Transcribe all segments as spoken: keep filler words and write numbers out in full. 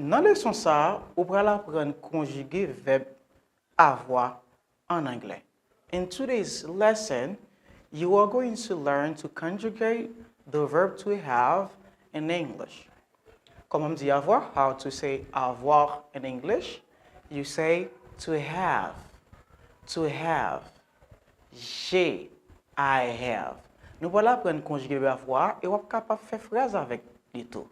Nan leson sa a, ou pral aprann konjige vèb avoir an anglè. In today's lesson, you are going to learn to conjugate the verb to have in English. Kòman m di avoir? How to say avoir in English? You say to have. To have. J'ai, I have. Nou pral aprann konjige vèb avoir e w ap kapab fè fraz avèk li tou.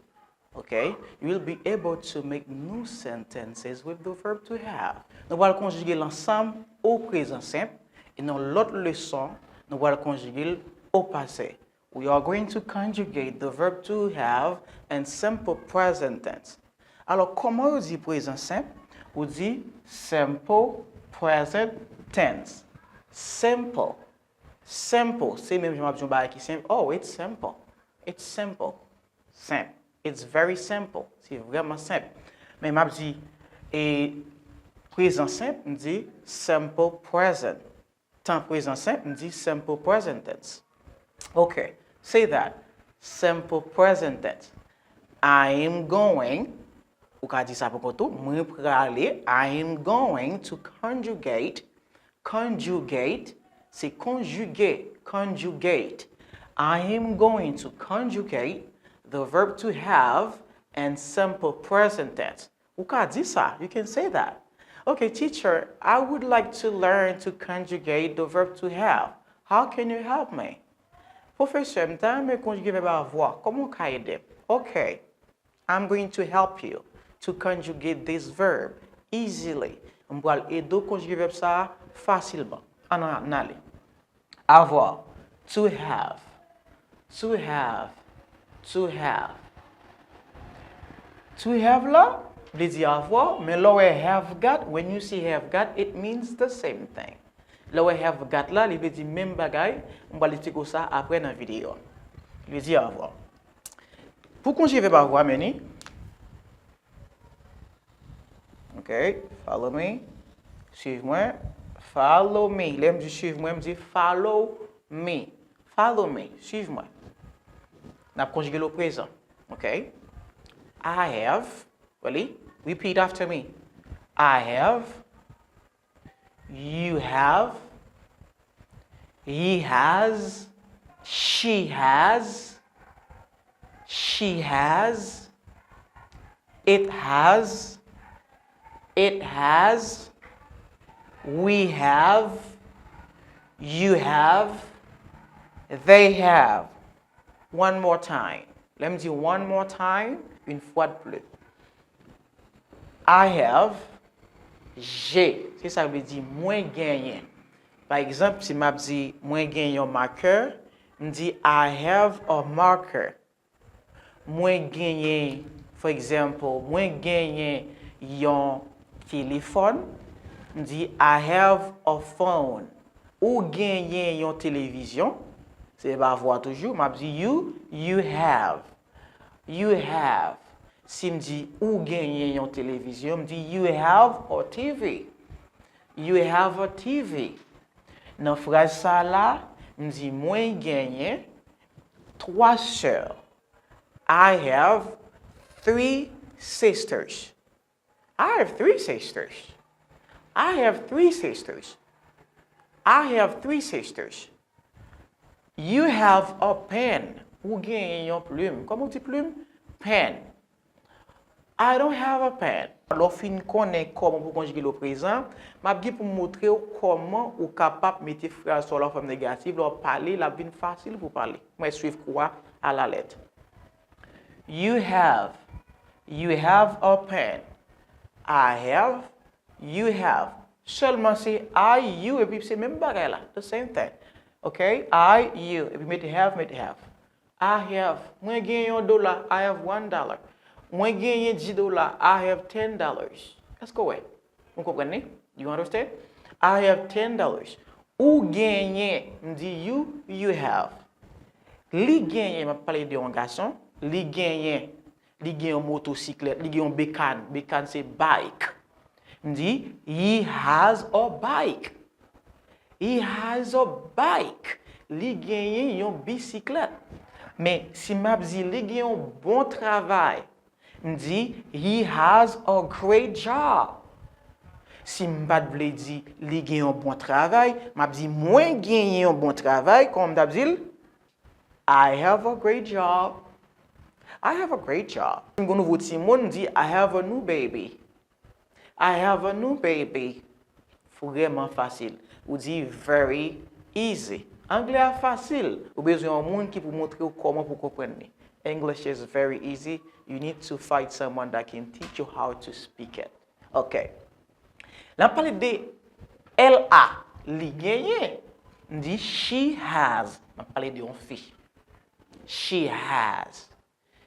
Ok? You will be able to make new sentences with the verb to have. Nou pral konjige l ansanm o prezan senp e nan lòt leson, nou pral konjige l o pase. We are going to conjugate the verb to have in simple present tense. Alò, kòman yo di prezan senp? Ou di simple present tense. Simple. Simple. Se menm jan m ap di yon bagay ki senp. Oh, it's simple. It's simple. Senp. It's very simple. Se vrèman senp. Men m ap di, e, prezan senp, m di simple present. Tan prezan senp, m di simple present tense. Ok. Say that. Simple present tense. I am going, ou ka di sa pou kont ou, mwen prale, I am going to conjugate, conjugate, se konjige, conjugate. I am going to conjugate the verb to have in simple present tense. Ou ka di sa, you can say that. Ok, teacher, I would like to learn to conjugate the verb to have. How can you help me? Pwofesè, m ta renmen konjige vèb avoir. Kòman w ka ede m? Ok, I'm going to help you to conjugate this verb easily. M pral ede w konjige vèb sa a fasilman. Ann, ann ale. Avoir. To have. To have. To have. To have la, li di avoir, men lè w wè have got, when you see have got, it means the same thing. Lè w wè have got la, li vle di menm bagay, m pral eksplike w sa apre nan videyo a. Li di avoir. Pou konjige vèb avoir, men ni. Ok, follow me. Suiv mwen. Follow me. Lè m di suiv mwen, m di follow me. Follow me. Suiv mwen. N ap konjige l o prezan. Ok? I have. Really? Repeat after me. I have. You have. He has. She has. She has. It has. It has. We have. You have. They have. One more time. Lè m di one more time, une fois de plus. I have, j'ai. Se sa yo vle di mwen genyen. Pa egzanp, si m ap di mwen genyen yon makè, m di I have a marker. Mwen genyen, for example, mwen genyen yon telefòn, m di I have a phone. Ou genyen yon televizyon, se pa vwa toujou, m ap di you, you have. You have. Si m di ou genyen yon televizyon, m di you have a T V. You have a T V. Nan fraz sa la, m di mwen genyen twa sè. I have three sisters. I have three sisters. I have three sisters. I have three sisters. You have a pen. Ou genyen yon plim. Kòman w di plim? Pen. I don't have a pen. Lè w fin konnen kòman pou konjige l o prezan, m ap gen pou m montre w kòman ou kapab mete fraz sa w la an fòm negatif. Lè w ap pale, l ap vin fasil pou w pale. Mwen swiv kou a alalèt. You have. You have a pen. I have. You have. Sèlman se I, you, epi se menm bagay la. The same thing. Ok? I, you. Epi mete have, mete have. I have. Mwen gen yon dola. I have one dollar. Mwen genyen dis dola. I have ten dollars. Èske w wè? Ou konprann li? You understand? I have ten dollars. Ou genyen. M di you, you have. Li genyen, m ap pale de yon gason. Li genyen. Li gen yon motosiklèt. Li gen yon bekàn. Bekàn se bike. M di, he has a bike. He has a bike. Li genyen yon bisiklèt. Men, si m ap di li gen yon bon travay, M di, he has a great job. Si m pa t vle di li gen yon bon travay, m ap di mwen genyen yon bon travay, kòman m t ap di l? I have a great job. I have a great job. Si m gen yon nouvo timoun, m di, I have a new baby. I have a new baby. Vrèman fasil. Ou di very easy. Anglè a fasil. Ou bezwen yon moun ki pou montre w kòman pou konprann li. English is very easy. You need to find someone that can teach you how to speak it. Ok. Lè m pale de L A, li genyen. M di she has. M ap pale de yon fi. She has.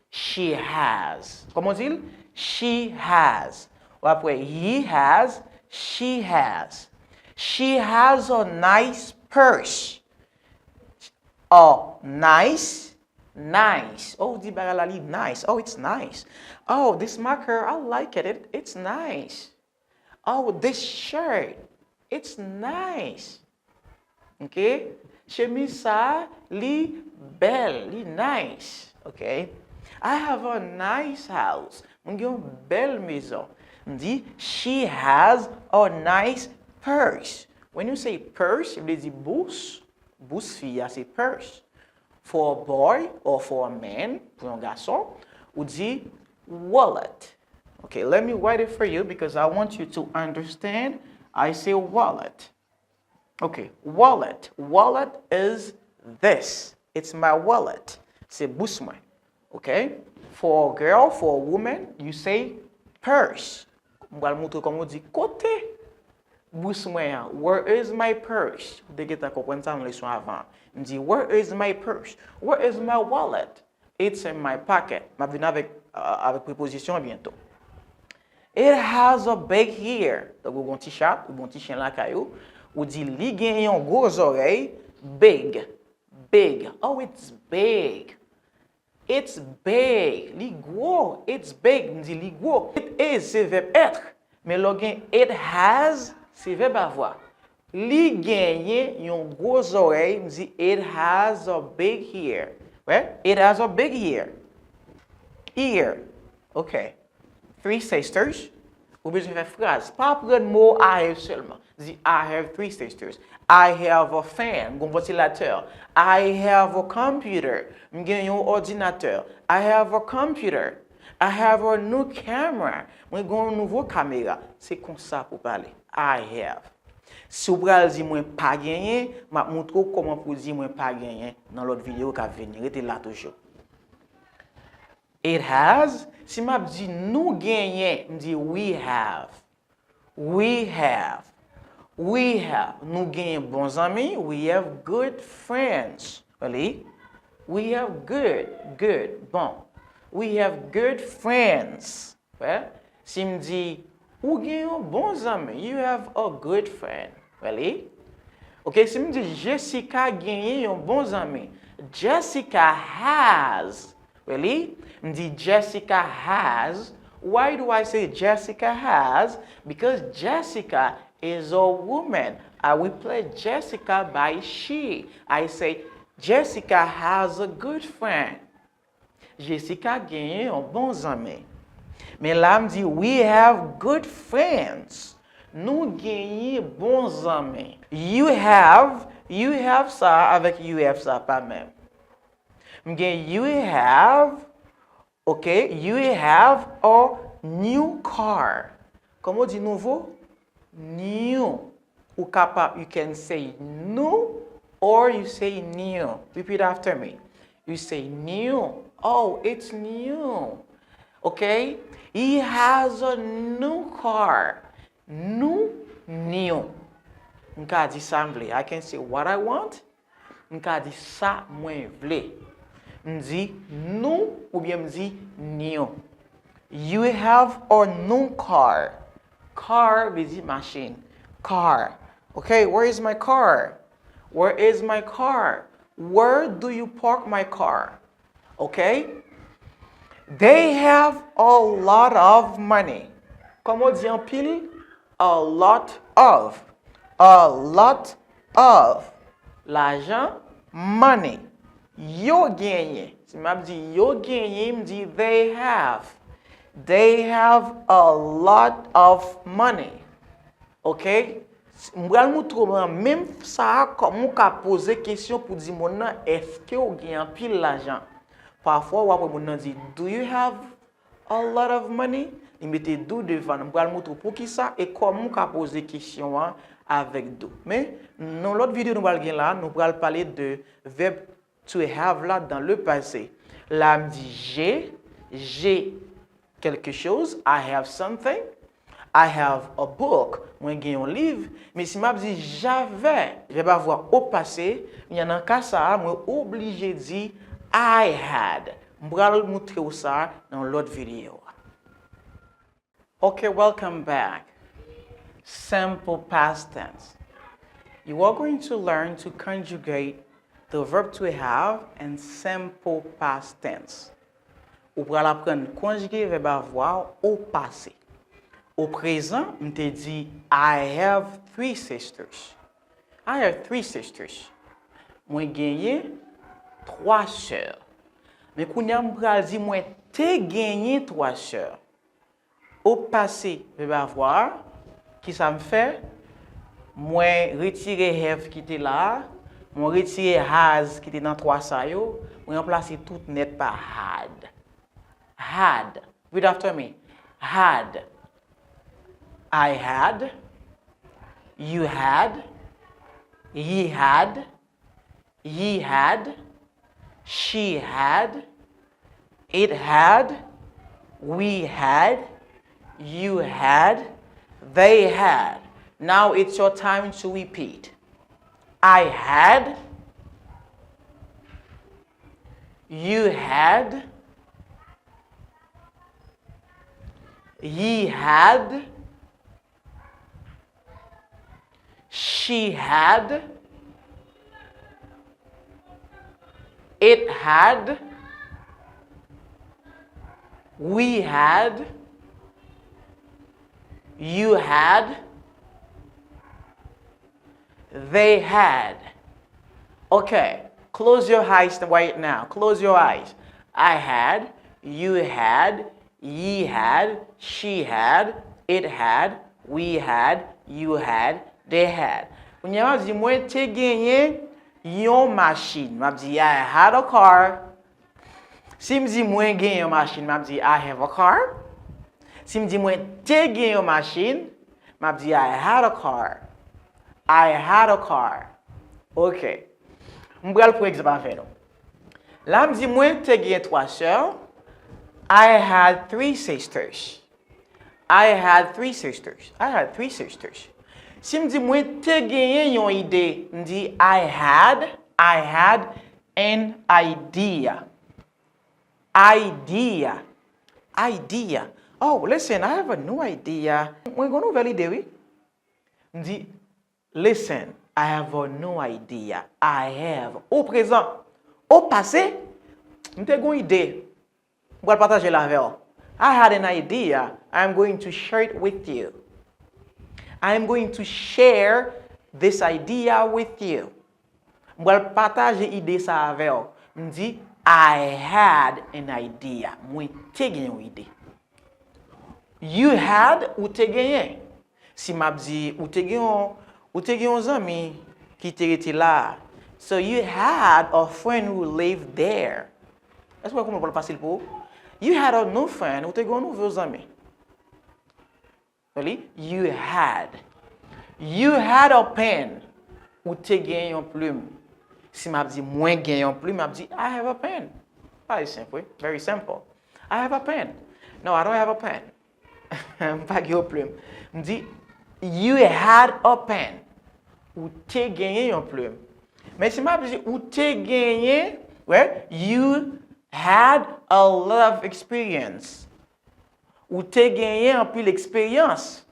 She has. Kòman w di l? She has. Ou apre, he has, she has. She has a nice purse. A nice, nice. Oh, w di bagay la li nice. Oh, it's nice. Oh, this marker, I like it. It, it's nice. Oh, this shirt, it's nice. Ok? Chemiz sa, li bèl, li nice. Ok? I have a nice house. Mwen gen yon bèl mezon. M di, she has a nice purse. When you say purse, vle di bous. Bous fi a se purse. For a boy or for a man, pou yon gason, ou di wallet. Ok, let me write it for you because I want you to understand. I say wallet. Ok, wallet. Wallet is this. It's my wallet. Se bous mwen. Ok? For a girl, for a woman, you say purse. M pral montre kòman w di kote bous mwen an. Where is my purse? Ou te gentan konprann sa nan leson avan. M di, where is my purse? Where is my wallet? It's in my pocket. M ap vin avèk, uh, avèk prepozisyon an byento. It has a big ear. Donk, ou gen yon ti chat, ou gen yon ti chen lakay ou. Ou di, li gen yon gwo zòrèy, big. Big. Oh, it's big. It's big. Li gwo. It's big. M di, li gwo. It is, se vèb être. Men lè w gen it has, se vèb avoir. Li genyen yon gwo zòrèy, m di, it has a big ear. Wè? It has a big ear. Ear. Ok. Three sisters. Ou bezwen fè fraz. Pa aprann mo I have sèlman. Di, I have three sisters. I have a fan. Gon vantilatè. I have a computer. M gen yon òdinatè. I have a computer. I have a new camera. Mwen gen yon nouvo kamera. Se konsa pou pale. I have. Si w pral di mwen pa genyen, m ap montre w kòman pou w di mwen pa genyen nan lòt videyo k ap vini. Rete la toujou. It has. Si m ap di nou genyen, m di we have. We have. We have. Nou genyen bon zanmi. We have good friends. Really? We have good, good, bon. We have good friends. Wè? Si m di, ou gen yon bon zanmi, you have a good friend. Really? Ok, si m di Jessica genyen yon bon zanmi, Jessica has. Really? M di Jessica has. Why do I say Jessica has? Because Jessica is a woman. I replace Jessica by she. I say Jessica has a good friend. Jessica genyen yon bon zanmi. Men la m di, we have good friends. Nou genyen bon zanmi. You have, you have sa avèk you have sa pa menm. M gen you have, ok, you have a new car. Kòman w di nouvo? New. Ou kapab, you can say nou or you say new. Repeat after me. You say new. Oh, it's new. Ok? He has a new car. Nou, new. M ka di sa m vle. I can say what I want. M ka di sa mwen vle. M di nou oubyen m di new. You have a new car. Car vle di machin. Car. Ok, where is my car? Where is my car? Where do you park my car? Ok? They have a lot of money. Kòman w di anpil? A lot of. A lot of. Lajan, money. Yo genyen. Si m ap di yo genyen, m di they have. They have a lot of money. Ok? M pral moutre w nan menm sa a, kòman w ka poze kesyon pou di moun nan, èske w gen anpil lajan? Pafwa, w ap wè moun nan di, "Do you have a lot of money?" Li mete do devan l. M pral moutre w poukisa e kòman w ka poze kesyon an avèk do. Men, nan lòt videyo nou pral gen la, nou pral pale de vèb to have la dans le passé. La, m di, j'ai, j'ai quelque chose, I have something, I have a book, mwen gen yon liv, men si m ap di j'avais, vèb avoir au passé, kounye a nan ka sa a, mwen oblije di I had. M pral moutre w sa nan lòt videyo a. Ok, welcome back. Simple past tense. You are going to learn to conjugate the verb to have in simple past tense. Ou pral aprann konjige vèb avoir o pase. O prezan, m te di, I have three sisters. I have three sisters. Mwen genyen twa sè. Men kounye a m pral di mwen te genyen twa sè. O pase, vèb avoir, kisa m fè? Mwen retire have ki te la a, mwen retire has ki te nan twa sa yo, mwen ranplase tout nèt pa had. Had. Read after me. Had. I had. You had. He had. He had. She had. It had. We had. You had. They had. Now it's your time to repeat. I had. You had. He had. She had. It had. We had. You had. They had. Okay, close your eyes right now. Close your eyes. I had, you had, he had, she had, it had, we had, you had, they had. Kounye a, m ap di, mwen te genyen yon machin. M ap di, I had a car. Si m di mwen gen yon machin, m ap di, I have a car. Si m di mwen te gen yon machin, m ap di, I had a car. I had a car. Ok. M pral pran egzanp avè nou. La, m di mwen te gen twa sè. I had three sisters. I had three sisters. I had three sisters. Si m di mwen te genyen yon ide, m di, I had, I had an idea. Idea. Idea. Oh, listen, I have a new idea. Mwen gen yon nouvèl ide, wi. M di, listen, I have a new idea. I have. O prezan. O pase, m te gen yon ide. M pral pataje l avè w. I had an idea. I am going to share it with you. I am going to share this idea with you. M pral pataje ide sa avè w. M di, I had an idea. Mwen te gen yon ide. You had, ou te genyen. Si m ap di, ou te gen yon, ou te gen yon zanmi ki te rete la. So you had a friend who lived there. Èske w wè kòman l pral fasil pou ou? You had a new friend, ou te gen yon nouvo zanmi. Really? You had. You had a pen. Ou te gen yon plim. Si m ap di, mwen gen yon plim, m ap di, I have a pen. Bagay senp, wi. Very simple. I have a pen. No, I don't have a pen. M pa gen yon plim. M di, you had a pen. Ou te genyen yon plim. Men si m ap di, ou te genyen, wè, you had a lot of experience. Ou te genyen anpil eksperyans.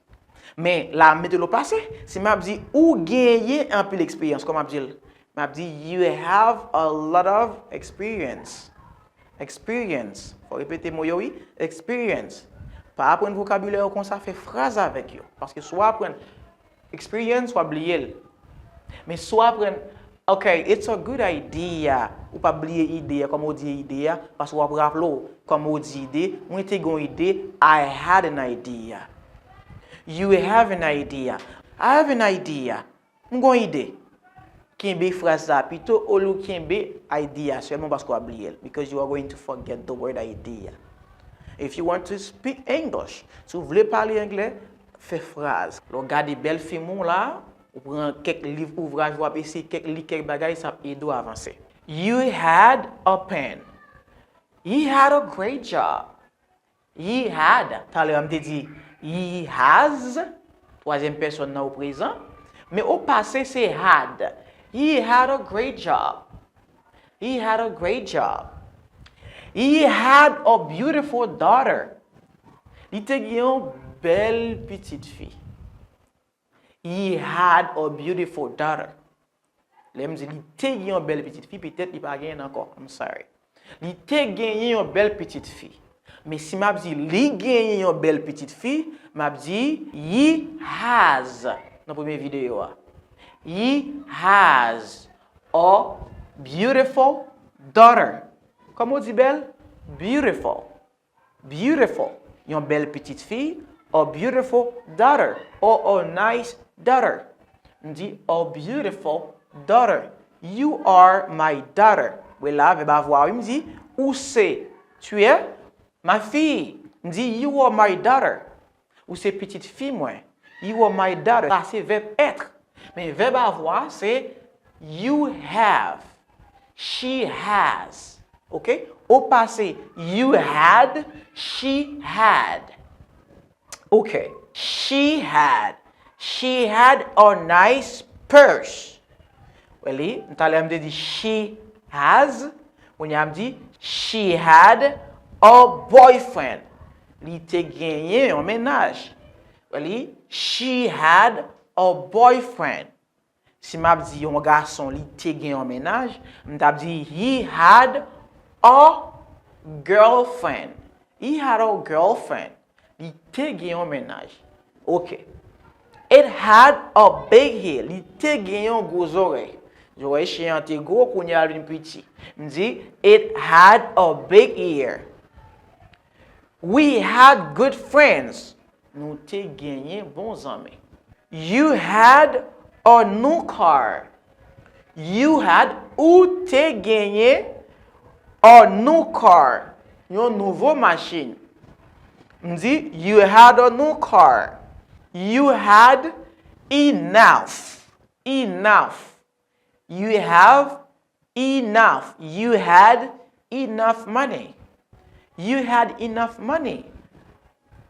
Men, la, m mete l o pase. Si m ap di, ou genyen anpil eksperyans, kòman m ap di l? M ap di, you have a lot of experience. Experience. Fò repete mo yo, wi. Experience. Pa aprann vokabilè yo konsa, fè fraz avèk yo. Paske si w aprann experience, w ap bliye l. Men si w aprann Ok, it's a good idea. Ou p ap bliye ide a, kòman w di ide a, paske w ap raple w, kòman w di ide, mwen te gen yon ide, I had an idea. You have an idea. I have an idea. M gen yon ide. Kenbe fraz sa pito, olye w kenbe idea sèlman paske w ap bliye l, because you are going to forget the word idea. If you want to speak English, si w vle pale anglè, fè fraz. Lè w gade bèl fim ou la, ou pran kèk liv ouvraj, w ap eseye kèk li kèk bagay, sa ap ede w avanse. You had a pen. He had a great job. He had. Talè a m te di he has. Twazyèm pèsòn nan o prezan. Men o pase se had. He had a great job. He had a great job. He had a beautiful daughter. Li te gen yon bèl pitit fi. He had a beautiful daughter. Lè m di li te gen yon bèl pitit fi, petèt li pa genyen l ankò. I'm sorry. Li te genyen yon bèl pitit fi. Men si m ap di li genyen yon bèl pitit fi, m ap di he has nan premye videyo a. He has a beautiful daughter. Kòman w di bèl? Beautiful. Beautiful, yon bèl pitit fi, a beautiful daughter, or a nice daughter. M di, a beautiful daughter. You are my daughter. Wè la, vèb avoir, wi, m di, ou se, tu es, ma fille. M di, you are my daughter. Ou se pitit fi mwen. You are my daughter. Sa se vèb être. Men vèb avoir se you have. She has. Ok? O pase you had, she had. Ok. She had. She had a nice purse. Wè li, talè a m te di she has, kounye a m di she had a boyfriend. Li te genyen yon mennaj. Wè li, she had a boyfriend. Si m ap di yon gason li te gen yon mennaj, m t ap di he had a girlfriend. He had a girlfriend. Li te gen yon mennaj. Ok. It had a big head. Li te gen yon gwo zòrèy. Zòrèy chen an te gwo, kounye a l vin piti. M di, it had a big ear. We had good friends. Nou te genyen bon zanmi. You had a new car. You had, ou te genyen a new car, yon nouvo machin. M di, you had a new car. You had enough. Enough. You have enough. You had enough money. You had enough money.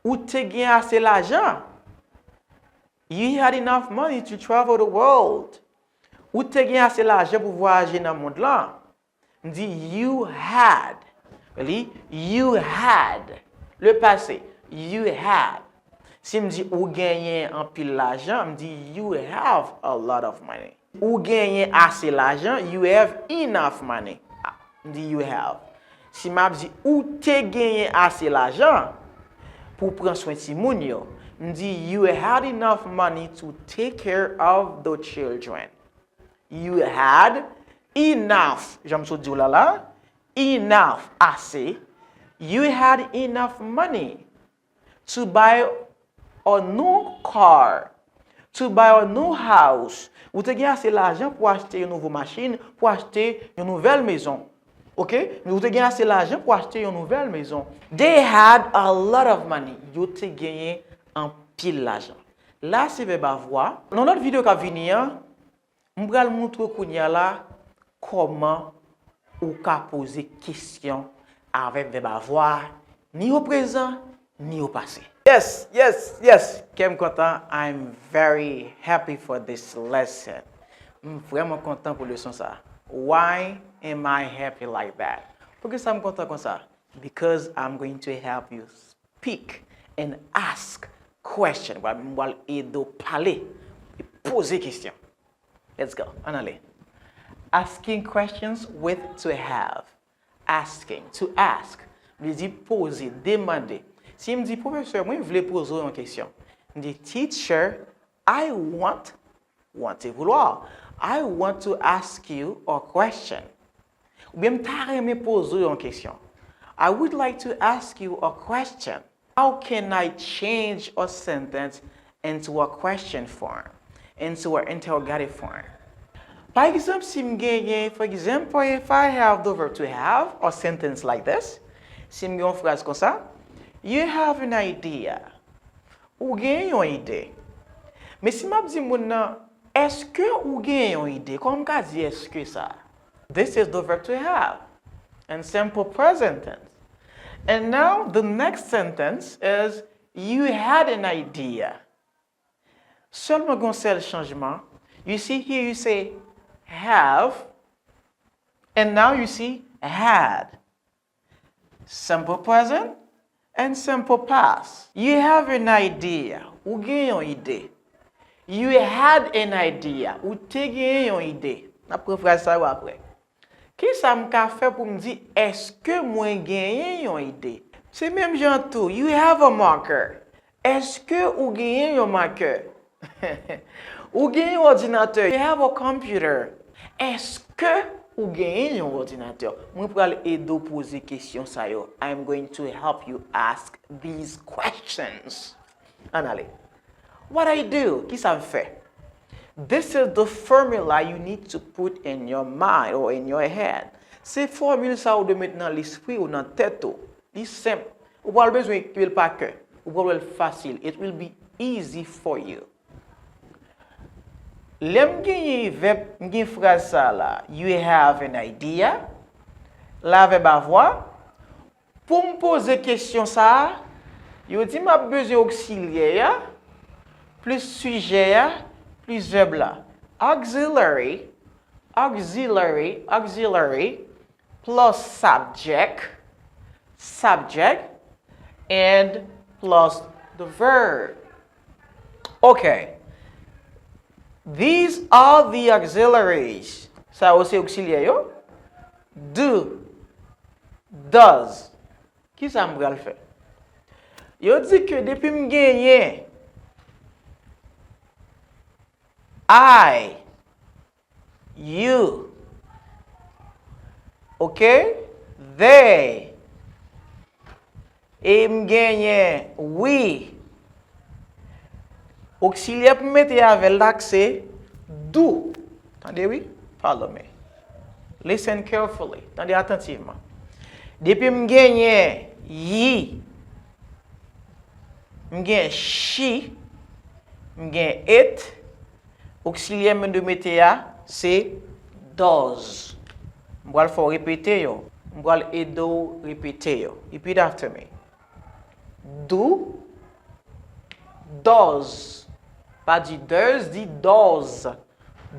Ou te gen ase lajan. You had enough money to travel the world. Ou te gen ase lajan pou vwayaje nan mond lan. M di, you had. Li, you had. Le passé, you had. Si m di ou genyen anpil lajan, m di, you have a lot of money. Ou genyen ase lajan, you have enough money. M di, you have. Si m ap di ou te genyen ase lajan pou pran swen timoun yo, m di, you had enough money to take care of the children. You had enough, jan m sot di w la la, enough, ase. You had enough money to buy a new car, to buy a new house. Ou te gen ase lajan pou achte yon nouvo machin, pou achte yon nouvèl mezon. Ok? Ou te gen ase lajan pou achte yon nouvèl mezon. They had a lot of money. Yo te genyen anpil lajan. La, se vèb avoir. Nan lòt videyo k ap vini an, m pral montre w kounye a la kòman ou ka poze kesyon avèk vèb avoir, ni o prezan, ni o pase. Yes, yes, yes. Kè m kontan. I'm very happy for this lesson. M vrèman kontan pou leson sa. Why am I happy like that? Poukisa m kontan konsa? Because I'm going to help you speak and ask question. Mwen, m pral ede w pale e poze kesyon. Let's go. Ann ale. Asking questions with to have. Asking, to ask. Vle di poze, demande. Si m di, pwofesè, mwen vle poze w yon kesyon. M di, teacher, I want, want se vouloir. I want to ask you a question. Oubyen m ta renmen poze w yon kesyon. I would like to ask you a question. How can I change a sentence into a question form, into an interrogative form? Pa egzanp, si m genyen, for example, if I have the verb to have, a sentence like this, si m gen yon fraz konsa, you have an idea. Ou gen yon ide. Men si m ap di moun nan, èske ou gen yon ide? Kòman m ka di èske sa? This is the verb to have in simple present tense. And now the next sentence is, you had an idea. Sèlman gen yon sèl chanjman. You see here, you say have, and now you see had. Simple present and simple past. You have an idea. Ou gen yon ide. You had an idea. Ou te gen yon ide. N ap pran fraz sa yo apre. Kisa m ka fè pou m di, èske mwen genyen yon ide? Se menm jan tou, you have a marker. Èske ou genyen yon makè? Ou genyen yon òdinatè? You have a computer. Èske ou genyen yon òdinatè? Mwen pral ede w poze kesyon sa yo. I am going to help you ask these questions. Ann ale. What I do? Kisa m fè? This is the formula you need to put in your mind or in your head. Se fòmil sa ou dwe met nan lespri w, nan tèt ou. Li senp. Ou pral bezwen kenbe l pa kè. Ou pral wè l fasil. It will be easy for you. Lè m genyen vèb, m gen fraz sa la. You have an idea. La vèb avwa. Pou m poze kesyon sa a, yo di m ap bezwen oksilyè a, plis sijè a, plis vèb la. Auxiliary, auxiliary, auxiliary, plus subject, subject, and plus the verb. Okay. These are the auxiliaries. Sa yo se oksilyè yo. Do, does. Kisa m pral fè? Yo di ke depi m genyen I, you, ok, they, e m genyen we, oksilyè pou m mete avè l la se do. Tande wi, follow me. Listen carefully. Tande atantivman. Depi m genyen ye, m gen she, m gen it, oksilyè mwen dwe mete a se does. M pral fè w repete yo. M pral ede w repete yo. Repeat after me. Do, does. Pa di does, di does.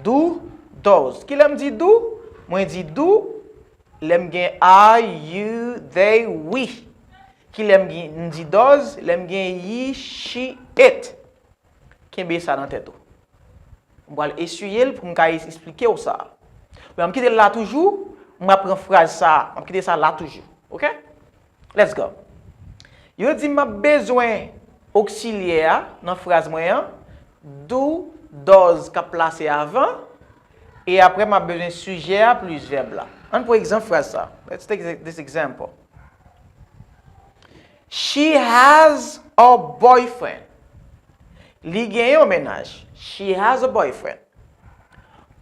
Do, does. Kilè m di do? Mwen di do lè m gen I, you, they, we. Kilè m gen, m di does? Lè m gen he, she, it. Kenbe sa nan tèt ou. M pral eseye l pou m ka es-, esplike w sa. Men m kite l la toujou, m ap pran fraz sa, m ap kite sa la toujou. Ok? Let's go. Yo di m ap bezwen oksilyè a nan fraz mwen an, do, does k ap plase avan, e apre m ap bezwen sijè a plis vèb la. Ann pran egzanp fraz sa. Let's take this example. She has a boyfriend. Li gen yon mennaj. She has a boyfriend.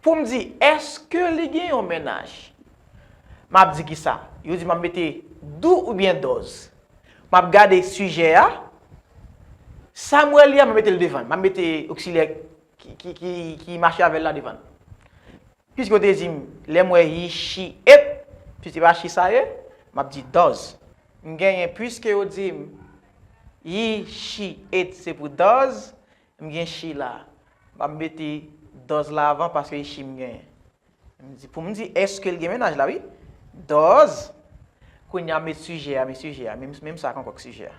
Pou m di, èske li gen yon mennaj? M ap di kisa? Yo di m ap mete do oubyen does. M ap gade sijè a. Sa m wè li a, m ap mete l devan l. M ap mete oksilyè ki, ki, ki, ki mache avè l la devan l. Piske yo te di m, lè m wè he, she, it, piske se pa she sa ye, m ap di does. M genyen, piske yo di m, he, she, it se pou does, m gen she la. M ap mete does la avan paske e she m genyen. M di, pou m di, èske l gen mennaj la, wi. Does. Kounye a, met sijè a, men sijè a, menm, menm sa ankò k sijè a.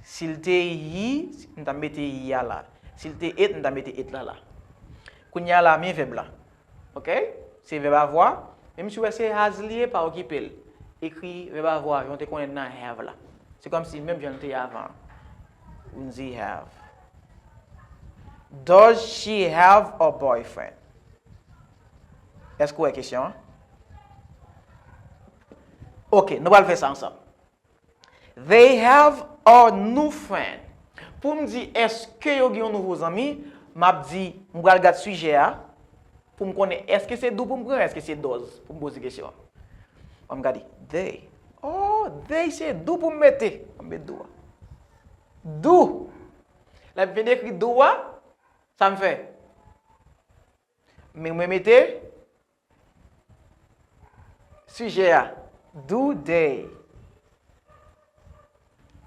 Si l te he, m ta mete he a la. Si l te it, m ta mete it la la. Kounye a la, men vèb la. Ok? Se vèb avwa. Menm si w wè se has li ye, pa okipe l. Ekri vèb avwa, jan w te konnen nan have la. Se kòmsi menm jan l te ye avan an. Ou di have. Does she have a boyfriend? Èske w wè kesyon an? Ok, nou pral fè sa ansanm. They have a new friend. Pou m di èske yo gen yon nouvo zanmi, m ap di, m pral gad sijè a pou m konnen èske se do pou m pran, èske se does pou m poze kesyon an. An m gade. They. Oh, they se do pou m mete. An m met do a. Do. Lè m vin ekri do a, sa m fè? Men mwen mete sijè a. Do they.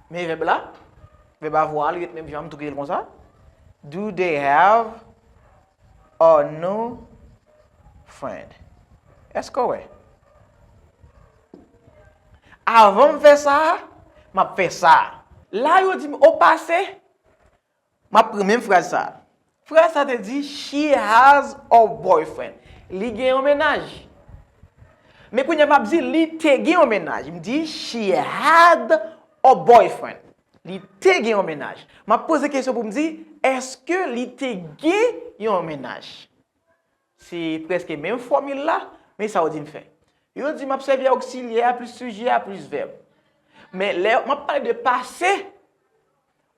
Men vèb la, vèb avoir, li ret menm jan, m tou kreye l konsa. Do they have a new friend? Èske w wè? Avan m fè sa, m ap fè sa. La, yo di m o pase, m ap pran menm fraz sa. Fraz sa te di, she has a boyfriend. Li gen yon mennaj. Men kounye a m ap di, li te gen yon mennaj. M di, she had a boyfriend. Li te gen yon mennaj. M ap poze kesyon pou m di, èske li te gen yon mennaj? Se prèske menm fòmil la, men sa yo di m fè. Yo di m ap sèvi a oksilyè a plis sijè a plis vèb. Men lè m ap pale de pase,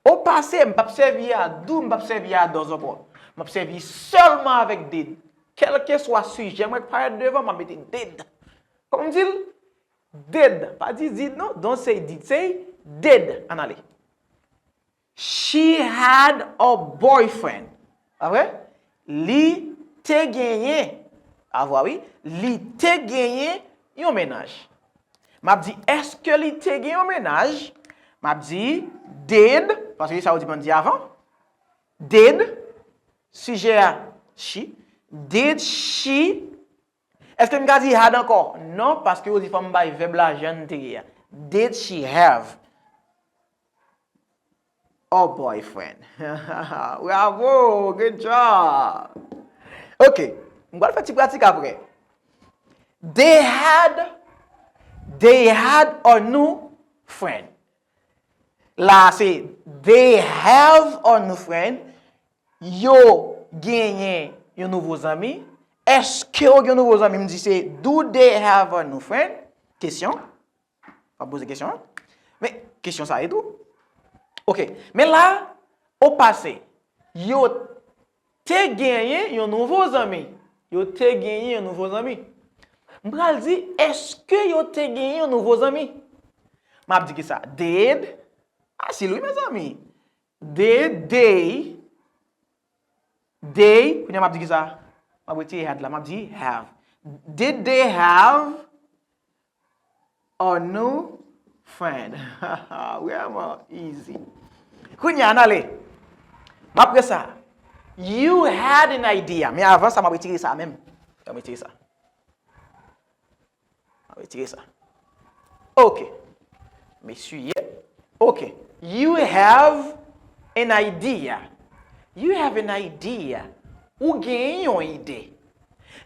o pase, m p ap sèvi a do, m p ap sèvi a does ankò. M ap sèvi sèlman avèk did. Kèlkeswa sijè mwen k parèt devan, m ap mete did. Kòman m di l? Did. Pa di did non, don't say did, say did. Ann ale. She had a boyfriend. Pa vre? Li te genyen. Avwa wi. Li te genyen yon mennaj. M ap di, èske li te gen yon mennaj? M ap di, did, paske se sa yo di m di avan. Did, sijè a, she. Did she, èske m ka di had ankò? Non, paske yo di fò m bay vèb la jan l te ye a. Did she have a boyfriend? Bravo, good job. Ok, m pral fè ti pratik apre. They had, they had a new friend. La se they have a new friend. Yo genyen yon nouvo zanmi. Èske yo gen yon nouvo zanmi? M di se do they have a new friend? Kesyon. Pa poze kesyon an. Men kesyon sa e tou. Ok. Men la, o pase, yo te genyen yon nouvo zanmi. Yo te genyen yon nouvo zanmi. M pral di, èske yo te genyen yon nouvo zanmi? M ap di ki sa? Did. Fasil wi, mezanmi. Did they, they, kounye a m ap di ki sa? M ap retire had la, m ap di have. Did they have a new friend? Vrèman easy. Kounye a, ann ale. M ap pran sa. You had an idea. Men avan sa, m ap retire sa menm. M ap retire sa. M ap retire sa. Ok. M eswiye. Ok. You have an idea. You have an idea. Ou gen yon ide.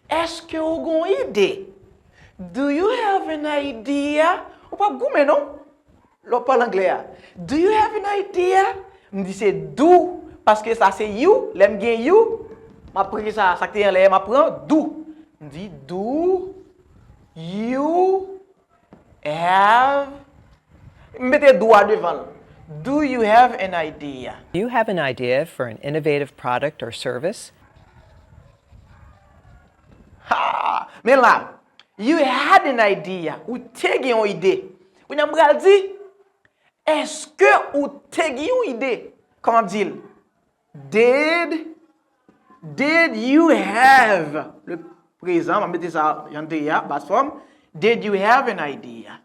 Èske ou gen yon ide? Do you have an idea? Ou p ap goumen non. Lè w pale anglè a. Do you have an idea? M di se do, paske sa se you. Lè m gen you, m ap pran sa, sa k te anlè a, m ap pran do. M di, do you have, m mete do a devan l. Do you have an idea? Do you have an idea for an innovative product or service? Ha! Men la, you had an idea. Ou te gen yon ide. Kounye a m pral di, èske ou te gen yon ide? Kòman m di l? Did, did you have, le prezan, m ap mete sa jan l te ye a, bas fòm. Did you have an idea?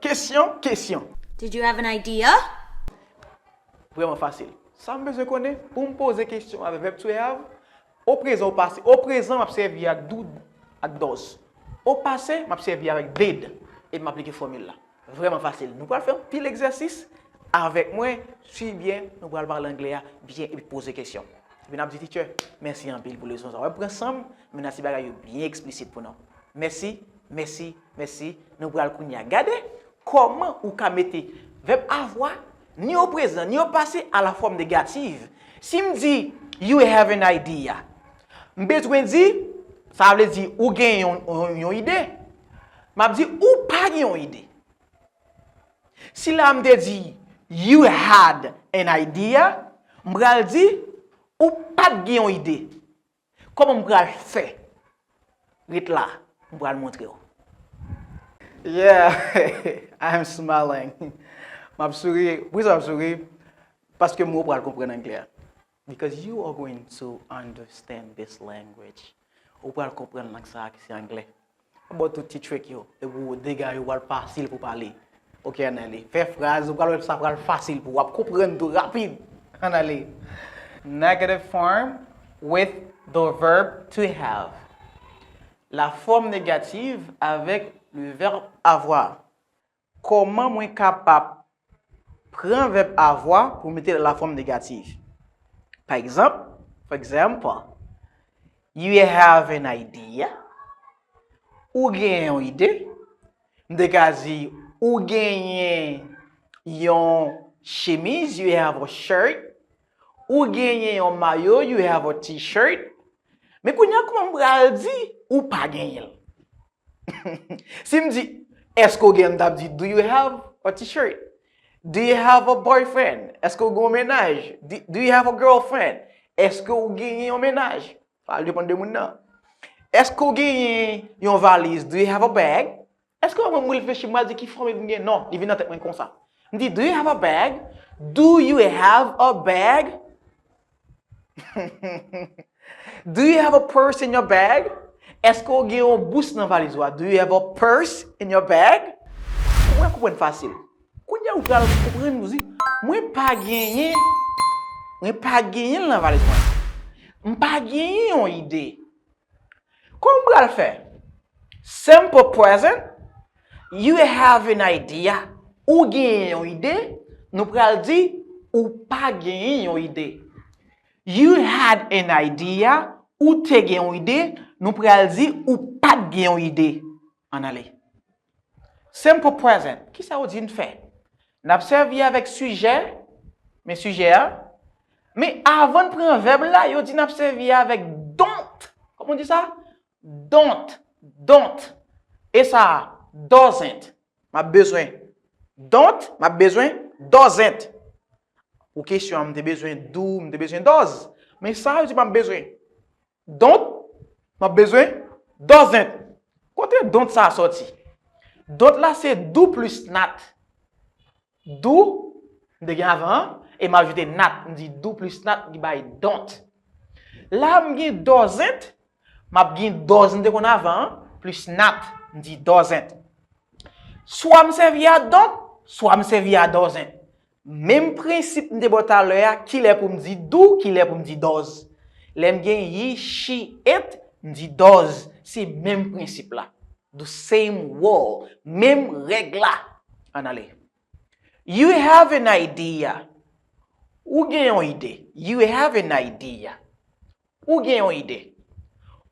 Kesyon, kesyon. Did you have an idea? Vrèman fasil. Sa m bezwen konnen, pou m poze kesyon avèk vèb to have, o prezan, o pase. O prezan, m ap sèvi ak do, ak does. O pase, m ap sèvi avèk did, epi m aplike fòmil la. Vrèman fasil. Nou pral fè yon pil egzèsis avèk mwen. Swiv byen, nou pral pale anglè a byen epi poze kesyon. Epi n ap di, teacher, mèsi anpil pou leson sa. W ap pran san m, men n a ti bagay yo byen eksplisit pou nou. Mèsi, mèsi, mèsi. Nou pral kounye a gade kòman ou ka mete vèb avoir, ni o prezan, ni o pase, a la fòm negatif. Si m di, you have an idea, M bezwen di, sa vle di ou gen yon, yon, yon ide. M ap di ou pa gen yon ide. Si la m te di you had an idea, m pral di ou pa t gen yon ide. Kòman m pral fè? Ret la, m pral montre w. Yeah, I'm smiling. M ap souri. Poukisa m ap souri? Paske mwen pral konprann anglè. Because you are going to understand this language. Ou pral konprann lang sa a ki se anglè. Ba w tout ti trick yo, epi w dega yo pral fasil pou pale. Ok, ann ale. Fè fraz, ou pral wè sa pral fasil pou w. W ap konprann tou rapid. Ann ale. Negative form with the verb to have. La forme négative avec le verbe avoir. Kòman mwen kapab pran vèb avoir pou mete l la fòm negatif? Pa egzanp, for example, you have an idea. Ou gen yon ide. M te ka di, ou genyen yon chemiz, you have a shirt. Ou genyen yon mayo, you have a t-shirt. Men kounye a, kòman m pral di ou pa genyen l? Si m di, èske w gen, m t ap di, do you have a t-shirt? Do you have a boyfriend? Èske w gen yon mennaj? Do, do you have a girlfriend? Èske w genyen yon mennaj? Sa depann de moun nan. Èske w genyen yon valiz? Do you have a bag? Èske mwen, mwen reflechi, mwen di ki fòm m gen? Non, li vin nan tèt mwen konsa. M di, do you have a bag? Do you have a bag? Do you have a purse in your bag? Èske w gen yon bous nan valiz ou a? Do you have a purse in your bag? Ou wè, konprann fasil. Kounye a ou pral konprann, ou di, mwen pa genyen, mwen pa genyen l nan valiz mwen. M pa genyen yon ide. Kòman m pral fè? Simple present, you have an idea. Ou genyen yon ide, nou pral di, ou pa genyen yon ide. You had an idea, ou te gen yon ide, nou pral di, ou pa t gen yon ide. Ann ale. Simple present, kisa yo di n fè? N ap sèvi avèk sijè, men sijè a. Men avan n pran vèb la, yo di n ap sèvi avèk don't. Kòman w di sa? Don't, don't. E sa, doesn't. M ap bezwen. Don't, m ap bezwen. Doesn't. Pou kesyon an, m te bezwen do, m te bezwen does. Men sa, yo di m ap bezwen. Don't, m ap bezwen. Doesn't. Kote don't sa a sòti? Don't la se do plus not. Do, m te gen avan an, e m ajoute not. M di do plus not ki bay don't. La, m gen doesn't, m ap gen does m te konn avan an, plus not, m di doesn't. Swa m sèvi a don't, swa m sèvi a doesn't. Menm prensip m te ba w talè a, kilè pou m di do, kilè pou m di does. Lè m gen he, she, it, m di does. Se menm prensip la. The same rule, menm règ la. Ann ale. You have an idea. Ou gen yon ide. You have an idea. Ou gen yon ide.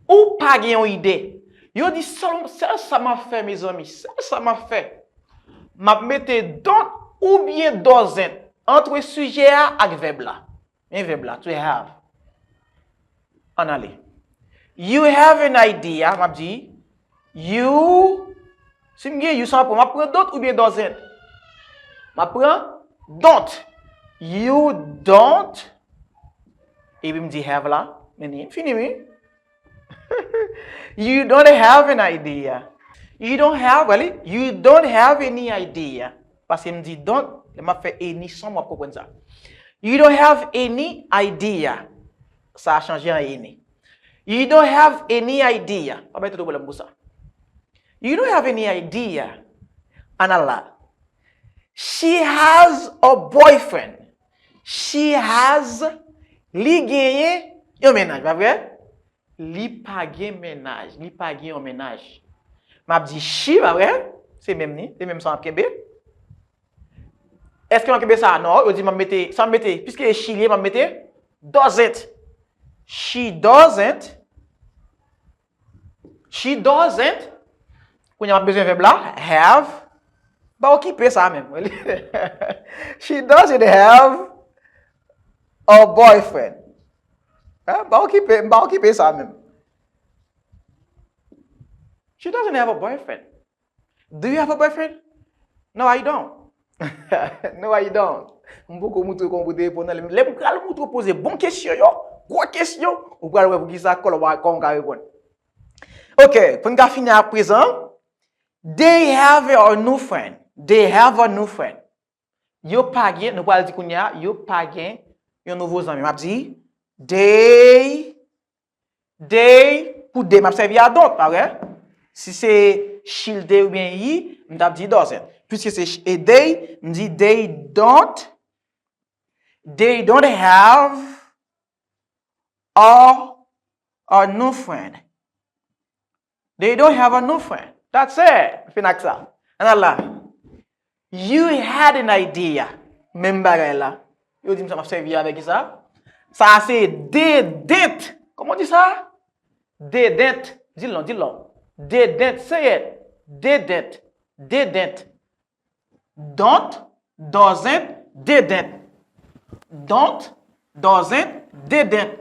Ou pa gen yon ide. Yo di sèl, sèl sa m ap fè, mezanmi, sèl sa m ap fè. M ap mete don't oubyen doesn't antre sijè a ak vèb la. Men vèb la, to have. Ann ale. You have an idea, m ap di, you, si m gen you, sa m ap pran, m ap pran don't oubyen doesn't? M ap pran don't. You don't, epi m di have la, men li fini, wi. You don't have an idea. You don't have, wè li, you don't have any idea. Paske m di don't, lè m ap fè any, san w ap konprann sa. You don't have any idea. Sa a chanje an any. You don't have any idea. Pa bay tèt ou pwoblèm pou sa. You don't have any idea. Ann al la. She has a boyfriend. She has, li genyen yon mennaj, pa vre? Li pa gen mennaj, li pa gen yon mennaj. M ap di she, pa vre? Se menm ni, se menm sa m ap kenbe. Èske m ap kenbe sa? Non, yo di m ap mete, sa m mete, piske e she li ye, m ap mete doesn't. She doesn't. She doesn't. Kounye a m ap bezwen vèb la, have. Pa okipe sa menm. She doesn't have a boyfriend. Hein? M pa okipe, m pa okipe sa menm. She doesn't have a boyfriend. Do you have a boyfriend? No, I don't. No, I don't. M poko moutre kòman pou te reponn nan. Lè m pral moutre poze bon kesyon yo, gwo kesyon, ou pral wè poukisa kòman w ka reponn. Ok, pou n ka fini aprezan, they have a new friend. They have a new friend. Yo pa gen, nou pral di kounye a, yo pa gen yon nouvo zanmi. M ap di, they, they, pou they, m ap sèvi a don't, pa vre? Si se she, they oubyen he, m t ap di doesn't. Piske se sh- e they, m di they don't, they don't have a, a new friend. They don't have a new friend. That's it. Fin ak sa. Ann al la. You had an idea. Menm bagay la. Yo di m sa m ap sèvi avèk sa. Sa se didn't. Kòman w di sa? Didn't. Di l non, di l non. Didn't. Say it. Didn't. Didn't. Don't, doesn't, didn't. Don't, doesn't, didn't.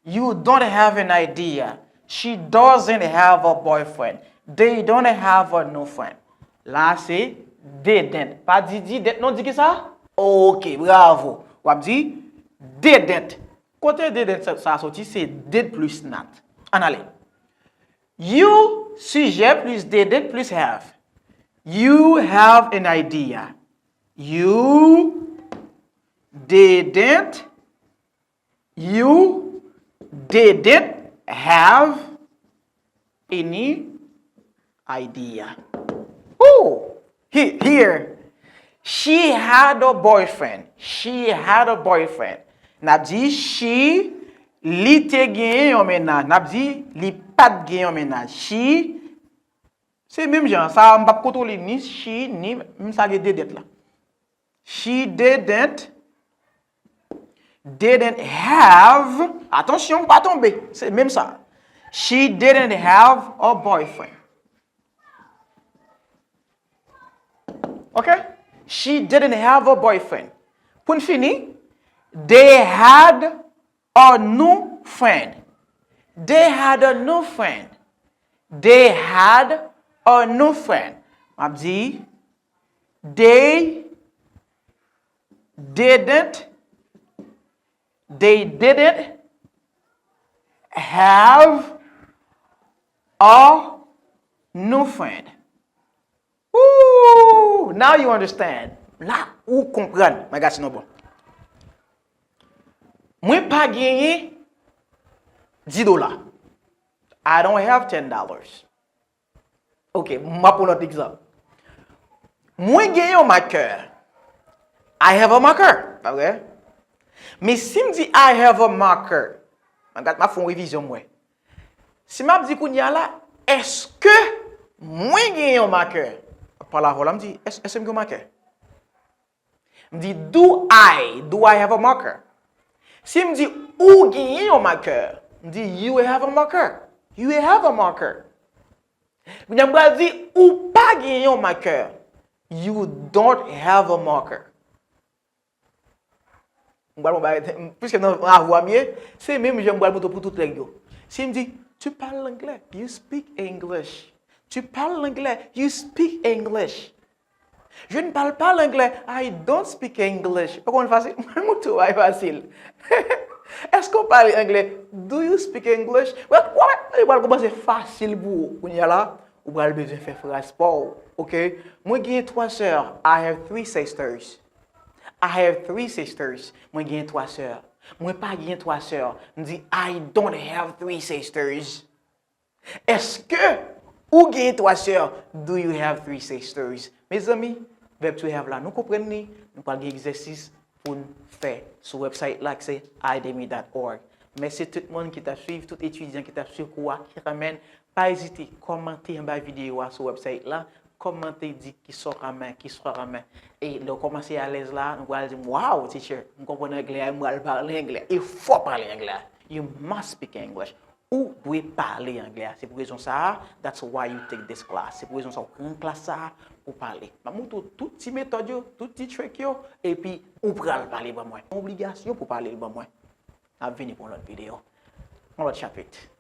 You don't have an idea. She doesn't have a boyfriend. They don't have a new friend. La se didn't. Pa di didn't non, di ki sa? Ok, bravo. W ap di didn't. Kote didn't sa, sa soti? Se did plus not. Ann ale. You, sijè, plus didn't plus have. You have an idea. You didn't, you didn't have any idea. Ooh, he- here. She had a boyfriend. She had a boyfriend. N ap di she, li te genyen yon mennaj. N ap di li pa t gen yon mennaj. She, se menm jan. Sa a, m p ap kontwole ni she, ni, m sa gen didn't la. She didn't, didn't have, atansyon, pa tonbe, se menm sa. She didn't have a boyfriend. Ok? She didn't have a boyfriend. Pou n fini, they had a new friend. They had a new friend. They had a new friend. M ap di, they didn't, they didn't have a new friend. Ooh, now you understand. La ou konprann, my God, se non bon. Mwen pa genyen dis dola. I don't have ten dollars. Ok, m ap pran lòt egzanp. Mwen gen yon makè. I have a marker, pa vre? Men si m di I have a marker, m ap fè yon revizyon mwen. Si m ap di kounye a la, èske mwen gen yon makè? M ap pale avè w la, m di, "Èske, èske m gen yon makè?" M di, "Do I, do I have a marker?" Si m di, "Ou gen yon makè," m di, "You have a marker. You have a marker." Kounye a m pral di, "Ou pa gen yon makè." You don't have a marker. M pral pran bagay, piske nan avwa m ye, se menm jan m pral montre pou tout nèg yo. Si m di, "Tu parles anglais, you speak English. Tu parles anglais, you speak English." Je ne parle pas l'anglais, I don't speak English. Ou konprann fasil? Mwen montre w bagay fasil. Èske w pale anglè? Do you speak English? Wè, wè, li pral kòmanse fasil pou ou. Kounye a la, ou pral bezwen fè fraz pa w, ok? Mwen gen twa sè. I have three sisters. I have three sisters. Mwen gen twa sè. Mwen pa gen twa sè. M di, "I don't have three sisters." Èske ou gen twa sè? Do you have three sisters? Mezanmi, verb to have la, nou konprann li, nou pral gen egzèsis pou n fè sou website la ki se idemy dot org. Mèsi tout moun ki t ap swiv, tout etidyan ki t ap swiv kou a, ki renmen. Pa ezite kòmante anba videyo a sou website la, kòmante, di kisa w renmen, kisa w renmen. E lè w kòmanse alèz la, nou pral di, "Wow, teacher, m konprann anglè a, m pral pale anglè." E fò w pale anglè a. You must speak English. Ou dwe pale anglè a. Se pou rezon sa a, that's why you take this class. Se pou rezon sa a ou pran klas sa a pou pale. M ap montre w tout ti metòd yo, tout ti trick yo, epi ou pral pale ban mwen. Yon obligasyon pou pale l ban mwen. ap vini pou yon lòt videyo, yon lòt chapit.